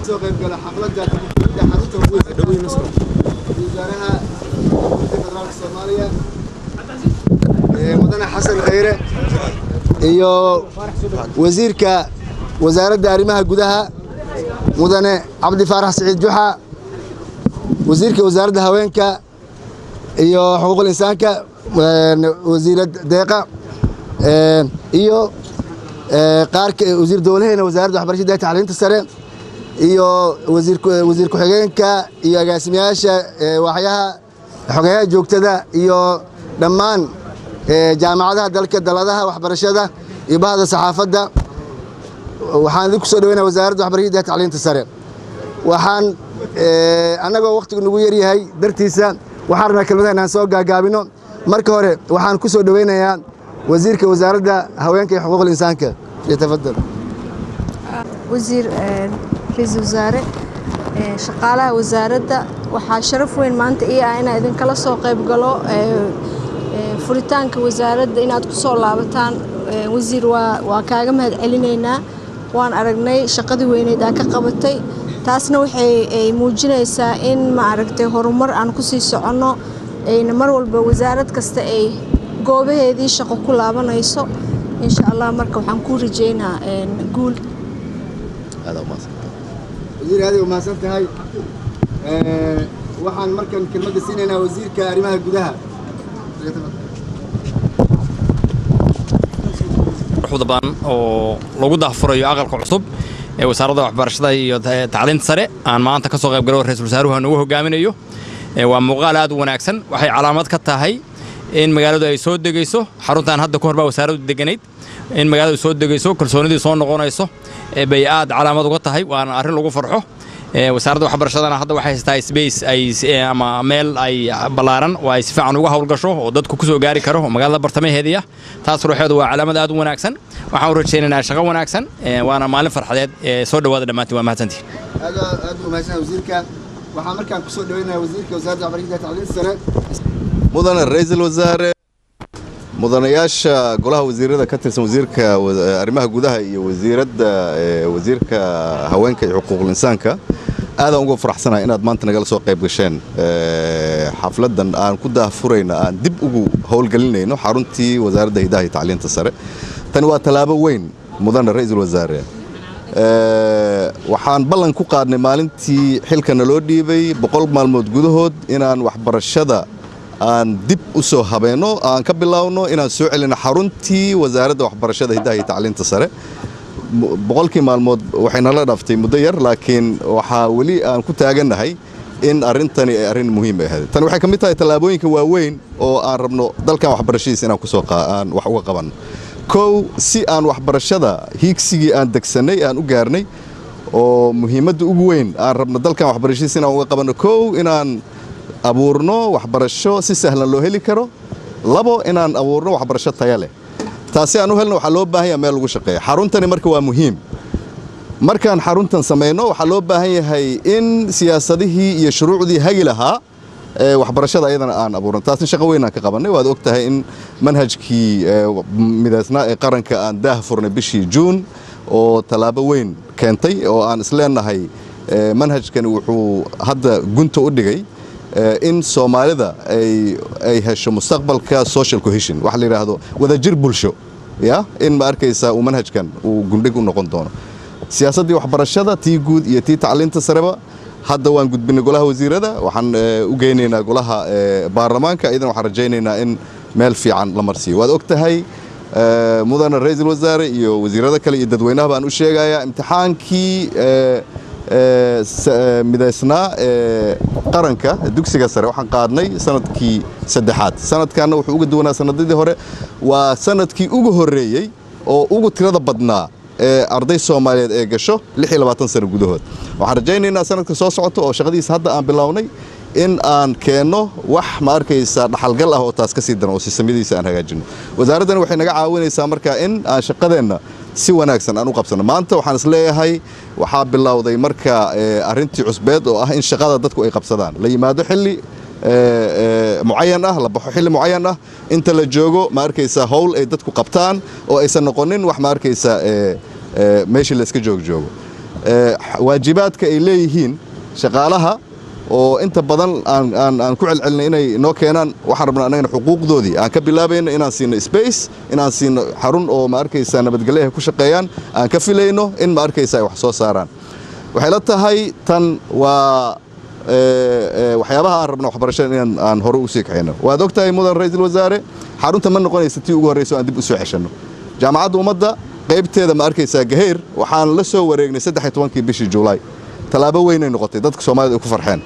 Soo qayb gala xafladda xarunta wasaaraha federaalka Soomaaliya mudane Xasan Khayre iyo wasiirka wasaaradda arrimaha gudaha mudane Cabdi Faarax Saciid Juxa, wasiirka wasaaradda haweenka iyo xuquuqul insaanka wasiirad Deeqa, iyo qaarka wasiir dowlaheena wasaaradda waxbarashada iyo tacliinta sare, iyo wasiir ku-xigeenka iyo agaasimayaasha waaxyaha, xogeyaha joogtada, iyo dhammaan jaamacadaha dalka, daladaha waxbarashada iyo bahda saxaafadda. Waxaan idinku soo dhaweynaya wasaaradda waxbarashada iyo tacliinta sare. Waxaan annagoo waqtigu nagu yaryahay dartiisa waxaan rabnaa kelmadaha inaan soo gaagaabino. Marka hore waxaan ku soo dhaweynayaa wasiirka wasaaradda haweenka iyo xuquuqul insaanka. Tafadal. Wasiir, ra-iisul wasaare, shaqaalaha wasaaradda, waxaa sharaf weyn maanta ii ah inaan idinkala soo qayb galo furitaanka wasaaradda inaad ku soo laabataan. Wasiir, waa kaaga mahad celinaynaa. Waan aragnay shaqadii weyneyd aa ka qabatay, taasna waxay ay muujinaysaa in, maaragtay, horumar aan kusii soconno, ayna mar walba wasaarad kasta ay goobaheedii shaqo ku laabanayso, insha Allah. Marka waxaan kuu rajeynaa guul. Wasiir, aad u mahadsan tahay. Waxaan markan kelmadda siinaynaa wasiirka arrimaha gudaha. Quruxda badan oo lagu daahfurayo aqalka cusub ee wasaaradda waxbarashada iyo tacliinta sare aan maanta ka soo qayb galo, ra-iisul wasaaruhu nagu hogaaminayo, waa muuqaal aad u wanaagsan. Waxay calaamad ka tahay in magaaladu ay soo degayso. Xaruntan hadda ka hor baa wasaaraddu deganayd. In magaaladu soo degayso, kalsoonidii soo noqonayso bay aad calaamad uga tahay, waana arrin lagu farxo. Wasaaradda waxbarashadana hadda waxay haysataa space ay ama meel ay ballaaran oo ay si fiican uga howlgasho oo dadku kusoo gaari karo oo magaalada bartamaheedii ah. Taas ruuxeedu waa calaamad aad u wanaagsan. Waxaan u rajaynaynaa shaqo wanaagsan, waana maalin farxadeed. Soo dhawaada dhammaantiin, waa mahadsantihin. Aad aad u mahadsan wasiirka. Waxaan markaan kusoo dhaweynayaa wasiirka wasaaradda waxbarashada tacliinta sare. Mudane ra-iisul wasaare, mudanayaasha golaha wasiirada ka tirsan, wasiirka arrimaha gudaha iyo wasiiradda, wasiirka haweenka iyo xuquuqul insaanka, aadaan uga faraxsanahay inaad maanta nagala soo qayb gasheen xafladdan aan ku daahfurayno, aan dib ugu howlgelinayno xaruntii wasaaradda hidaha iyo tacliinta sare. Tani waa tallaabo weyn, mudane ra-iisul wasaare. Waxaan ballan ku qaadnay maalintii xilka naloo dhiibay 100 maalmood gudahood inaan waxbarashada aan dib u soo habeenno, aan ka bilaawno inaan soo celino xaruntii wasaaradda waxbarashada hidaha iyo tacliinta sare. 100-kii maalmood waxay nala dhaaftay muddo yar, laakiin waxaa weli aan ku taagannahay in arrintani ay arrin muhiim ay ahayd. Tani waxay ka mid tahay tallaabooyinka waaweyn oo aan rabno dalkan waxbarashadiisa inaan kusoo aan wax uga qabanno. Kow, si aan waxbarashada hiigsigii aan degsannay aan u gaarnay, oo muhiimadda ugu weyn aan rabno dalkan waxbarashadiisa inaan uga qabanno, kow, inaan abuurno waxbarasho si sahlan loo heli karo; labo, inaan abuurno waxbarasho taya leh. Taasi aan u helno waxaa loo baahan yahay meel lagu shaqeeyo. Xaruntani marka waa muhiim. Markaan xaruntan samayno waxaa loo baahan yahay in siyaasadihii iyo shuruucdii hagi lahaa waxbarashada ayadana aan abuurno. Taasna shaqo weyn aan ka qabannay. Waad og tahay in manhajkii midaysnaa ee qaranka aan daah furnay bishii Juun, oo tallaabo weyn keentay, oo aan isleenahay manhajkani wuxuu hadda gunta u dhigay in Soomaalida ay hesho mustaqbalka social cohesion, waxa la yidhaahdo wadajir bulsho, ya in ma arkaysaa uu manhajkan uu gundhig u noqon doono. Siyaasaddii waxbarashada, tii guud iyo tii tacliinta sareba, hadda waan gudbinay golaha wasiirada, waxaan u geynaynaa golaha baarlamaanka. Iyadana waxaan rajaynaynaa in meel fiican la marsiiyo. Waad og tahay, mudane ra-iisul wasaare iyo wasiirada kale iyo dadweynaha baan u sheegayaa, imtixaankii midaysnaa ee qaranka dugsiga sare waxaan qaadnay sanadkii saddexaad. Sanadkanna wuxuu uga duwanaa sanadadii hore, waa sanadkii ugu horreeyey oo ugu tirada badnaa ee arday Soomaaliyeed ee gasho 26 sano gudahood. Waxaan rajaynaynaa sanadka soo socota oo shaqadiisa hadda aan bilownay in aan keenno wax, ma arkaysaa, dhaxalgal ah oo taas ka sii daran oo sistamyadiisa aan hagaajino. Wasaaraddani waxay naga caawinaysaa marka in aan shaqadeenna si wanaagsan aan u qabsano. Maanta waxaan is leeyahay waxaa bilowday marka arrintii cusbeed oo ah in shaqada dadku ay qabsadaan, la yimaado xilli mucayan ah, la baxo xilli mucayan ah, inta la joogo, ma arkaysaa, howl ay dadku qabtaan oo aysan noqonin wax, ma arkaysaa, meeshii la iska joog joogo. Waajibaadka ay leeyihiin shaqaalaha oo inta badan aan ku celcelinay inay noo keenaan, waxaan rabnaa annagana xuquuqdoodii aan ka bilaabayno inaan siino space, inaan siino xarun oo, ma arkaysaa, nabadgelyo ay ku shaqeeyaan, aan ka filayno in, ma arkaysaa, ay wax soo saaraan. Waxay la tahay tan waa waxyaabaha aan rabno waxbarashada inaan aan hore usii kaxayno. Waad og tahay, mudan ra'iisul wasaare, xarunta ma noqonaysa tii ugu horreysa oo aan dib u soo ceshanno. Jaamacadda Ummadda qaybteeda, ma arkaysaa, Gaheyr waxaan la soo wareegnay 13-kii bishii Juulaay. Tallaabo weynay noqotay, dadka Soomaalida ay ku farxeen.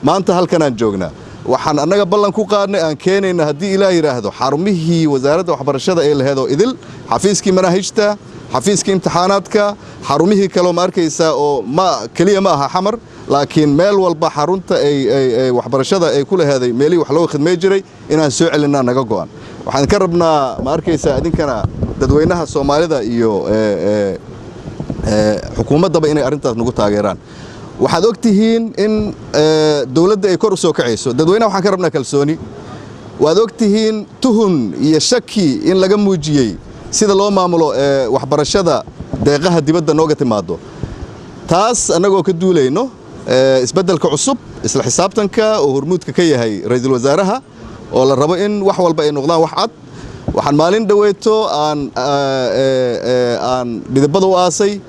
Maanta halkanaan joognaa. Waxaan annaga ballan ku qaadnay aan keenayna, haddii Ilaah yidhaahdo, xarumihii wasaaradda waxbarashada ee laheed oo idil: xafiiskii manaahijta, xafiiskii imtixaanaadka, xarumihii kaleo, ma arkaysaa, oo ma keliya ma aha Xamar, laakiin meel walba xarunta ay waxbarashada ay ku laheeday, meelihii wax looga khidmay jiray, inaan soo celinaa naga go'an. Waxaan ka rabnaa, ma arkaysaa, idinkana dadweynaha Soomaalida iyo xukuumaddaba inay arrintaas nagu taageeraan. Waxaad og tihiin in dowladda ay kor u soo kacayso. Dadweynaha waxaan ka rabnaa kalsooni. Waad og tihiin tuhun iyo shaki in laga muujiyey sida loo maamulo waxbarashada deeqaha dibadda nooga timaado. Taas annagoo ka duulayno isbeddelka cusub, isla xisaabtanka oo hormuudka ka yahay ra'iisul wasaaraha, oo la rabo in wax walba ay noqdaan wax cad, waxaan maalin dhoweeto aan dhidibada u aasay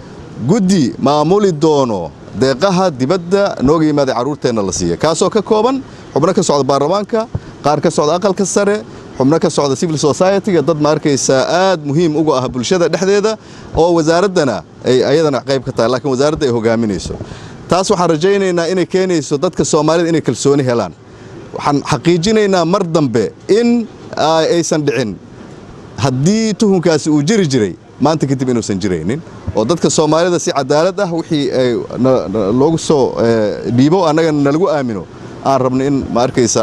guddi maamuli doono deeqaha dibadda nooga yimaaday carruurteenna la siiya, kaasoo ka kooban xubno ka socda baarlamaanka, qaar ka socda aqalka sare, xubno ka socda civil society-ga, dad, ma arkaysaa, aad muhiim uga ah bulshada dhexdeeda, oo wasaaraddana ay ayadana qayb ka tahay, laakiin wasaaradda ay hogaaminayso. Taas waxaan rajaynaynaa inay keenayso dadka Soomaalida inay kalsooni helaan. Waxaan xaqiijinaynaa mar dambe in aysan dhicin, haddii tuhunkaasi uu jiri jiray, maanta kadib inuusan jiraynin, oo dadka Soomaalida si cadaalad ah wixii ay loogu soo dhiibo annagana nalagu aamino aan rabno in, ma arkaysa,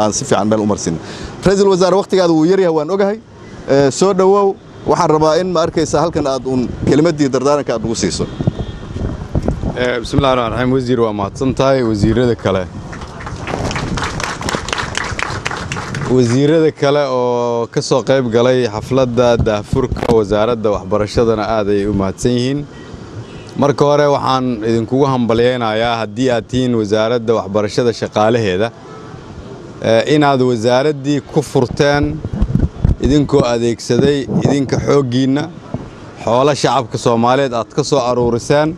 aan si fiican meel u marsin. Ra'iisul wasaare, waqtigaada wuu yaryahay, waan ogahay. Soo dhowow. Waxaan rabaa in, ma arkaysa, halkan aad uun kelimaddii dardaaranka aad nagu siiso. Bismillahi raxmaan raxiim. Wasiir, waa mahadsan tahay. Wasiirada kale oo ka soo qayb galay xafladda daahfurka wasaaradda waxbarashadana aad ay u mahadsan yihiin. Marka hore waxaan idinkugu hambalyaynayaa, haddii aad tihiin wasaaradda waxbarashada shaqaalaheeda, inaad wasaaraddii ku furteen idinkoo adeegsaday idinka xooggiinna, xoolo shacabka Soomaaliyeed aad ka soo aruuriseen,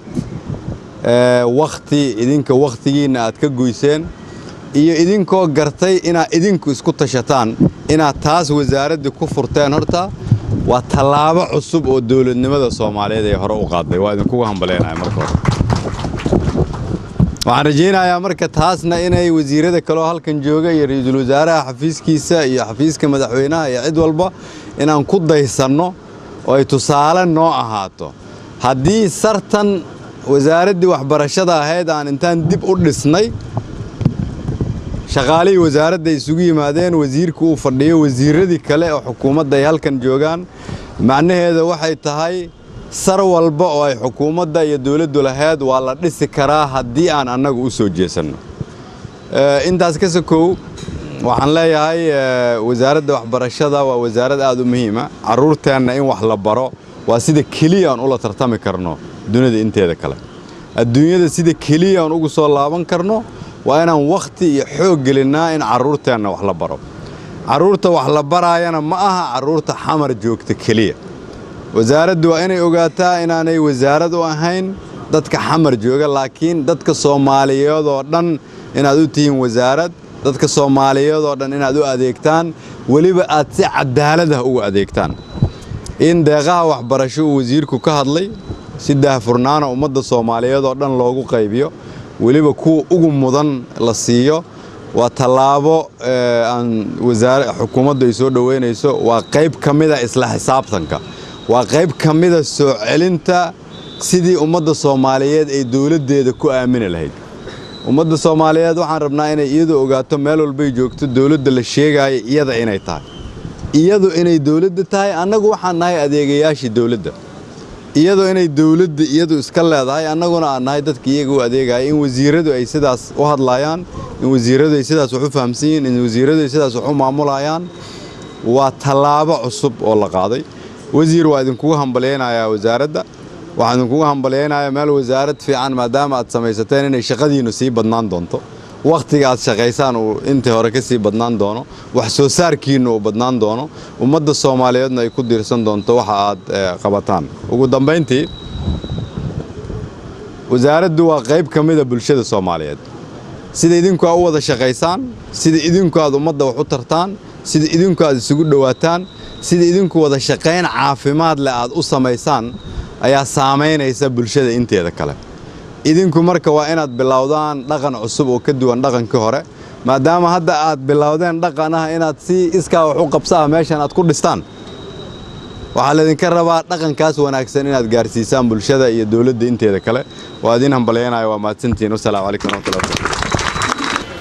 wakhti idinka wakhtigiinna aad ka goyseen, iyo idinkoo gartay inaad idinku isku tashataan, inaad taas wasaaraddii ku furteen. Horta waa tallaabo cusub oo dowladnimada Soomaaliyeed ay hore u qaaday. Waa idinkugu hambalyaynaya. Marka hore waxaan rajaynayaa marka taasna inay wasiirada kaleo halkan jooga iyo ra'iisul wasaaraha xafiiskiisa iyo xafiiska madaxweynaha iyo cid walba inaan ku daysanno oo ay tusaale noo ahaato. Haddii sartan wasaaraddii waxbarashada ahayd aan intaan dib u dhisnay, shaqaalihii wasaaradda isugu yimaadeen, wasiirku uu fadhiyo, wasiiradii kale oo xukuumadda ay halkan joogaan, macnaheeda waxay tahay sar walba oo ay xukuumadda iyo dowladdu lahayd waa la dhisi karaa haddii aan annagu u soo jeesanno. Intaas ka sokow, waxaan leeyahay wasaaradda waxbarashada waa wasaarad aad u muhiima. Carruurteenna in wax la baro waa sida keliya aan ula tartami karno dunida inteeda kale. Adduunyada sida keliya aan ugu soo laaban karno waa inaan wakhti iyo xoog gelinnaa in carruurteenna wax la baro. Carruurta wax la baraayana ma aha carruurta Xamar joogta keliya. Wasaaraddu waa inay ogaataa inaanay wasaarad u ahayn dadka Xamar jooga, laakiin dadka Soomaaliyeed oo dhan inaad u tihiin wasaarad, dadka Soomaaliyeed oo dhan inaad u adeegtaan, weliba aad si cadaalad ah ugu adeegtaan. In deeqaha waxbarasho uu wasiirku ka hadlay, si daahfurnaana ummadda Soomaaliyeed oo dhan loogu qaybiyo, weliba kuwa ugu mudan la siiyo. Waa tallaabo aan wasaare xukuumaddu ay soo dhoweynayso. Waa qayb ka mid a isla xisaabtanka, waa qayb ka mid a soo celinta sidii ummadda Soomaaliyeed ay dowladdeeda ku aamini lahayd. Ummadda Soomaaliyeed waxaan rabnaa inay iyadu ogaato meel walbay joogto dowladda la sheegaayo iyada inay tahay, iyadu inay dowladda tahay. Annagu waxaan nahay adeegayaashii dowladda, iyadoo inay dowladda iyadu iska leedahay, annaguna aan nahay dadka iyaga u adeegaya. In wasiiradu ay sidaas u hadlayaan, in wasiiradu ay sidaas wax u fahamsan yihiin, in wasiiradu ay sidaas wax u maamulayaan, waa tallaabo cusub oo la qaaday. Wasiir, waa idinkugu hambalyaynayaa wasaaradda, waxaan idinkugu hambalyaynayaa meel wasaarad fiican maadaama aad samaysateen inay shaqadiinnu sii badnaan doonto, wakhtiga aad shaqaysaan uu intii hore ka sii badnaan doono, wax soo saarkiinnu uu badnaan doono, ummadda Soomaaliyeedna ay ku diirsan doonto waxa aad qabataan. Ugu dambayntii, wasaaraddu waa qayb ka mid a bulshada Soomaaliyeed. Sida idinku aad u wada shaqaysaan, sida idinku aad ummadda wax u tartaan, sida idinku aad isugu dhowaataan, sida idinku wada shaqayn caafimaad leh aad u samaysaan ayaa saamaynaysa bulshada inteeda kale. Idinku marka waa inaad bilowdaan dhaqan cusub oo ka duwan dhaqankii hore, maadaama hadda aad bilowdeen dhaqan ah inaad si iskaa wax u qabsaa meeshan aad ku dhistaan. Waxaa laydinka rabaa dhaqankaas wanaagsan inaad gaarsiisaan bulshada iyo dowladda inteeda kale. Waa idin hambalyaynaya, waa mahadsantihiin. Wasalaamu calaykum waraxmatullahi wabarakatuh.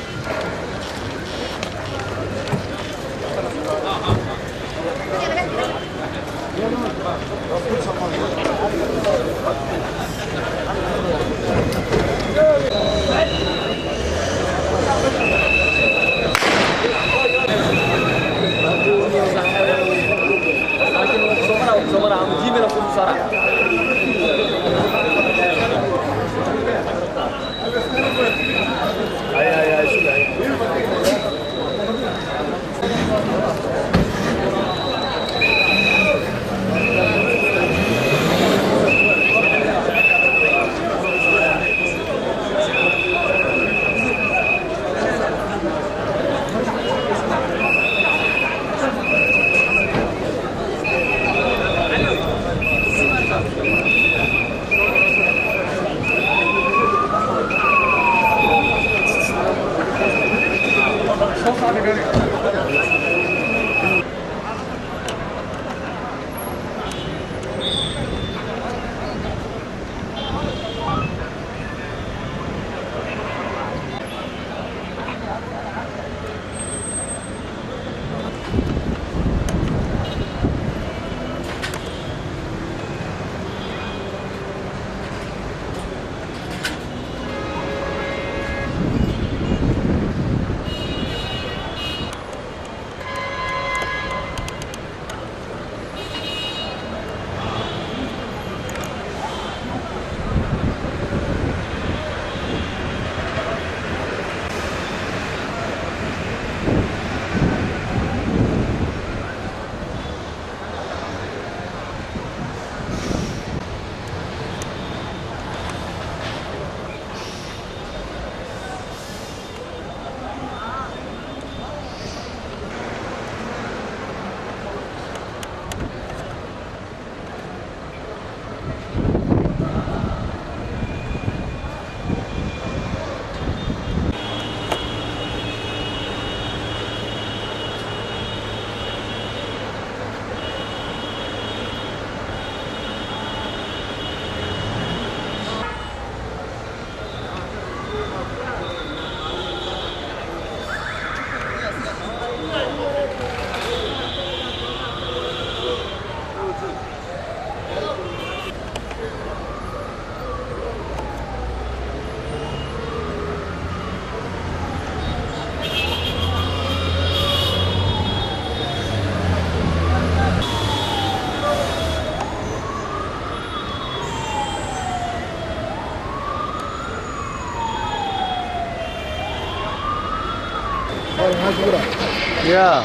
Ya.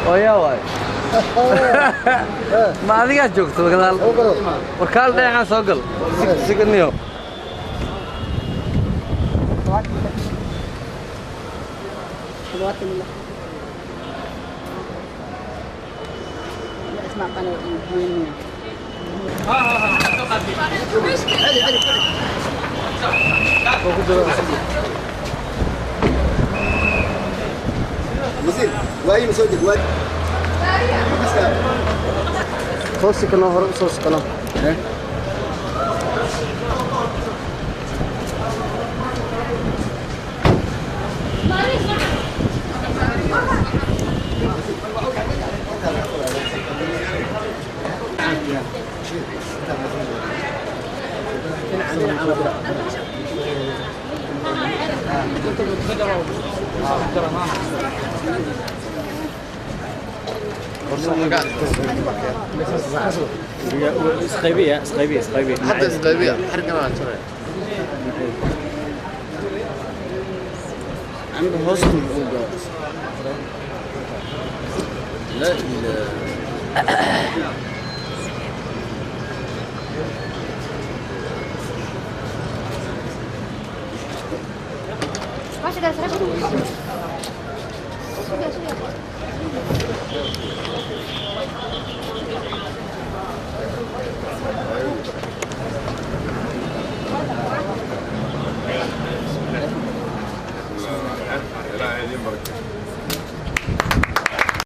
Oo yaa waay. Ma adigaa joogto gadaal? Warkaal dhinacan soo gal. Siganiyo. Wasiir waayi soo deg waay. Soo sikano, hore usoo sikano. Isqaybiya, isqaybiya, isqaybiya. Hadda isqaybiya, xarigana waan jaraya. Aniga hoosta muxuu gaa? La ilaha. Sudah, sudah. Sudah, sudah.